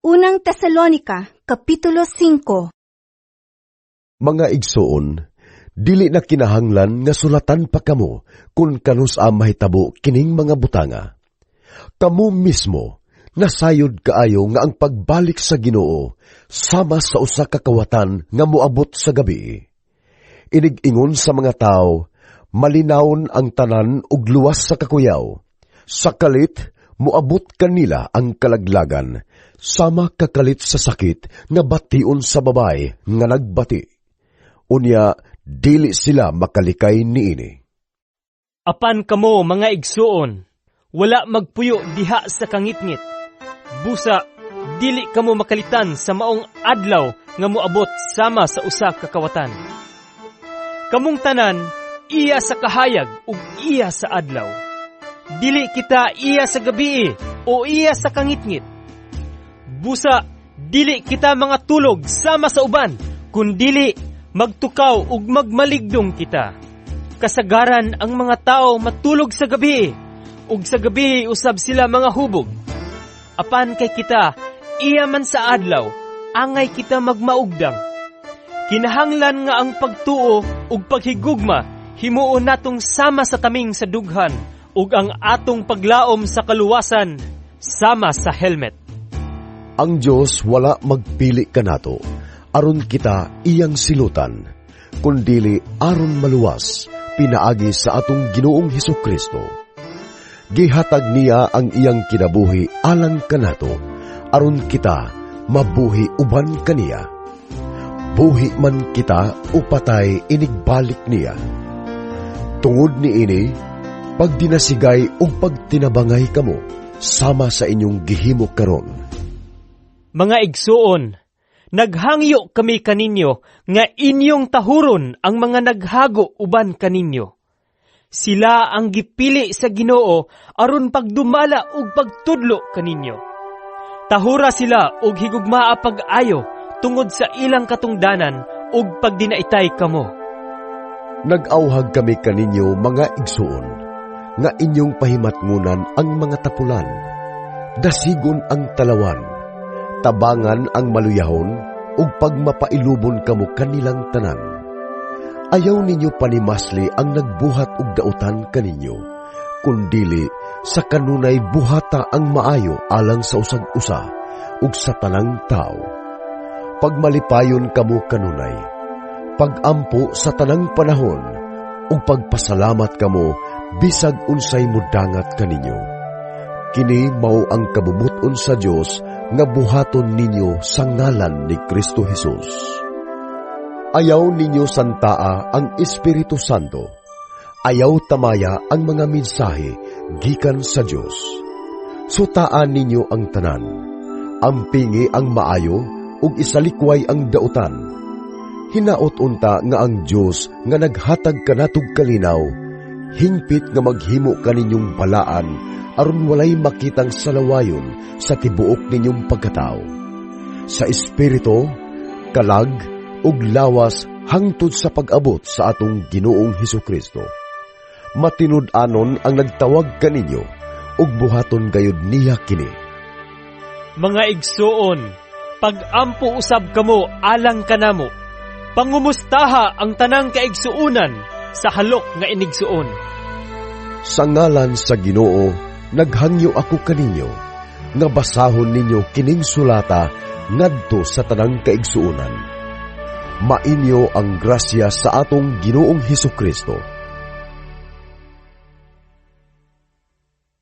Unang Tesalonika, Kapitulo 5. Mga igsoon, dili na kinahanglan nga sulatan pa kamo kung kanus-a mahitabo kining mga butanga. Kamo mismo, nasayod kaayo nga ang pagbalik sa Ginoo sama sa usa ka kawatan nga moabot sa gabi. Inig-ingon sa mga tao, malinawon ang tanan ug luwas sa kakuyaw. Sa kalit, moabot kanila ang kalaglagan, sama kakalit sa sakit nga bation sa babaye nga nagbati. Unya, dili sila makalikay niini. Apan kamo, mga igsuon, wala magpuyo diha sa kangitngit. Busa, dili kamo makalitan sa maong adlaw nga moabot sama sa usa ka kawatan. Kamong tanan, iya sa kahayag ug iya sa adlaw. Dili kita iya sa gabii o iya sa kangitngit. Busa, dili kita mga tulog sama sa uban, kundili magtukaw ug magmaligdong kita. Kasagaran ang mga tao matulog sa gabi, ug sa gabi usab sila mga hubog. Apan kay kita, iya man sa adlaw, angay kita magmaugdang. Kinahanglan nga ang pagtuo ug paghigugma himuon natong sama sa taming sa dughan, ug ang atong paglaom sa kaluwasan sama sa helmet. Ang Dios wala magpili kanato aron kita iyang silutan, kundili aron maluwas pinaagi sa atong Ginoong Hesus Kristo. Gihatag niya ang iyang kinabuhi alang kanato aron kita mabuhi uban kaniya. Buhi man kita o patay inigbalik niya. Tungod niini, pagdinasigay ug pagtinabangay kamo sama sa inyong gihimo karon. Mga igsuon, naghangyo kami kaninyo nga inyong tahuron ang mga naghago uban kaninyo. Sila ang gipili sa Ginoo aron pagdumala ug pagtudlo kaninyo. Tahura sila ug higugmaa pag-ayo tungod sa ilang katungdanan ug pagdinaitay kamo. Nag-awhag kami kaninyo, mga igsuon, nga inyong pahimatngunan ang mga tapulan, dasigon ang talawan, tabangan ang maluyahon, ug pagmapailubon kamo kanilang tanan. Ayaw ninyo panimasli ang nagbuhat og dautan kaninyo, kundili sa kanunay buhata ang maayo alang sa usag-usa ug sa tanang tao. Pagmalipayon kamo kanunay, pagampo sa tanang panahon, ug pagpasalamat kamo bisag unsay mudangat kaninyo. Kini mao ang kabubut-on sa Dios nga buhaton ninyo sa ngalan ni Kristo Jesus. Ayaw ninyo santaa ang Espiritu Santo. Ayaw tamaya ang mga mensahe gikan sa Dios. Sutaan ninyo ang tanan. Ampingi ang maayo ug isalikway ang dautan. Hinaot unta nga ang Dios nga naghatag kanatog kalinaw, hingpit nga maghimo kaninyong balaan aron walay makitang salawayon sa tibuok ninyong pagkatao, sa espiritu, kalag, ug lawas hangtod sa pag-abot sa atong Ginoong Hesus Kristo. Matinud-anon ang nagtawag kaninyo ug buhaton gayud niya kini. Mga igsuon, pag-ampo usab kamo alang kanamo. Pangumustaha ang tanang kaigsuonan sa halok nga inigsuon. Sa ngalan sa Ginoo, naghangyo ako kaninyo nga basahon ninyo kining sulata ngadto sa tanang kaigsuonan. Mainyo ang grasya sa atong Ginoong Hesus Kristo.